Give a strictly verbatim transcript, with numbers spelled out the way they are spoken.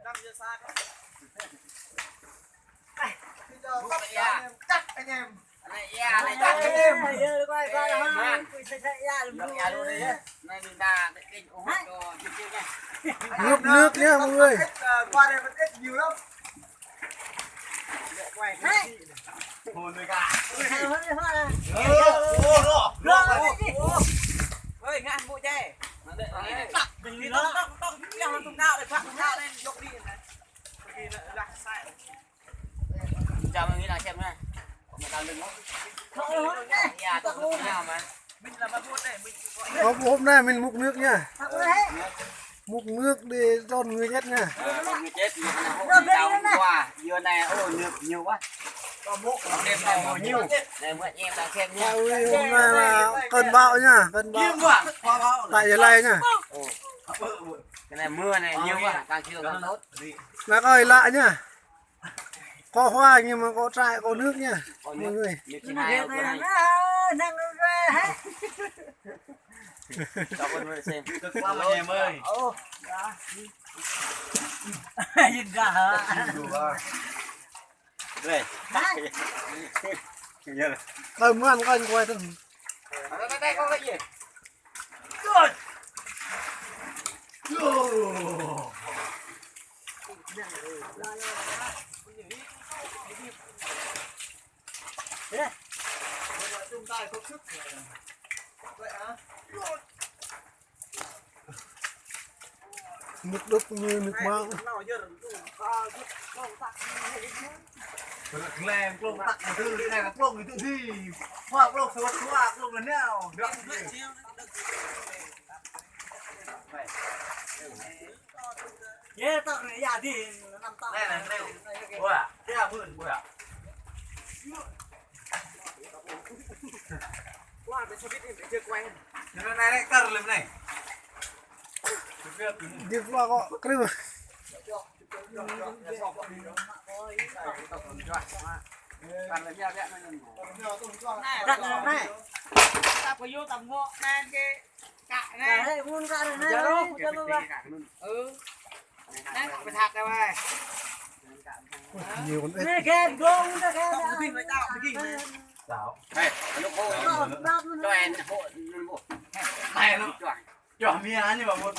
Năm giờ sáng. Chắc anh em. Anh em. Anh em. Anh em. Ngược nước nhá mọi người. Qua đây vẫn ít nhiều lắm. Ơi, ngăn mũi dây. Chào mừng các bạn xem nha. Không có đau lưng lắm. Không có đau lưng lắm. Nhà tôi cũng không sao mà. Hôm, hôm nay mình múc nước nha. Múc nước để cho người chết nha. Ờ, con người chết, người ta hộ đau hôm qua. Giờ này, ô, nước nhiều quá. Con đêm này mưa nhiều. Này, mưa anh em đang xem nha. Ôi, hôm nay là cơn bão nha, cơn bão. Tại Gia Lai nha. Ồ. Cái này mưa này nhiều quá, càng chiều càng tốt. Là coi lạ nha. Có hoa nhưng mà có trại, có nước nha, mọi người. Cho con người xem. Cực lắm anh em ơi. Ồ, dạ. Yên dạ hả? Đây. Đây, mưa ăn coi, quay thử. Đây, đây, đây, có cái gì? Nước đục như nước mắm. Kleng, klông tak, klông tak, klông itu di. Wah, klông sewat, wah, klông lenau. Ye, tak ni, ya, di, năm tak. Này, này, này. Wah, dia pun, wah. Wah, besok itu dia kuat. Ini naik, naik, kar lem, naik. Đi qua có kêu. Đặt này này. Ta phải vô tầm ngõ nan cái cạ này. Cạ này, muốn cạ này này. Giờ nó, ừ. Nan cạ phải thạt đây này. Nhiều con ếch. Này, khen gông, khen gông. Tao cái gì mà tao cái gì mà. Tao. Hey, nó khô. Cho em hộ, hộ. Này nó. Cho mía nhưng mà một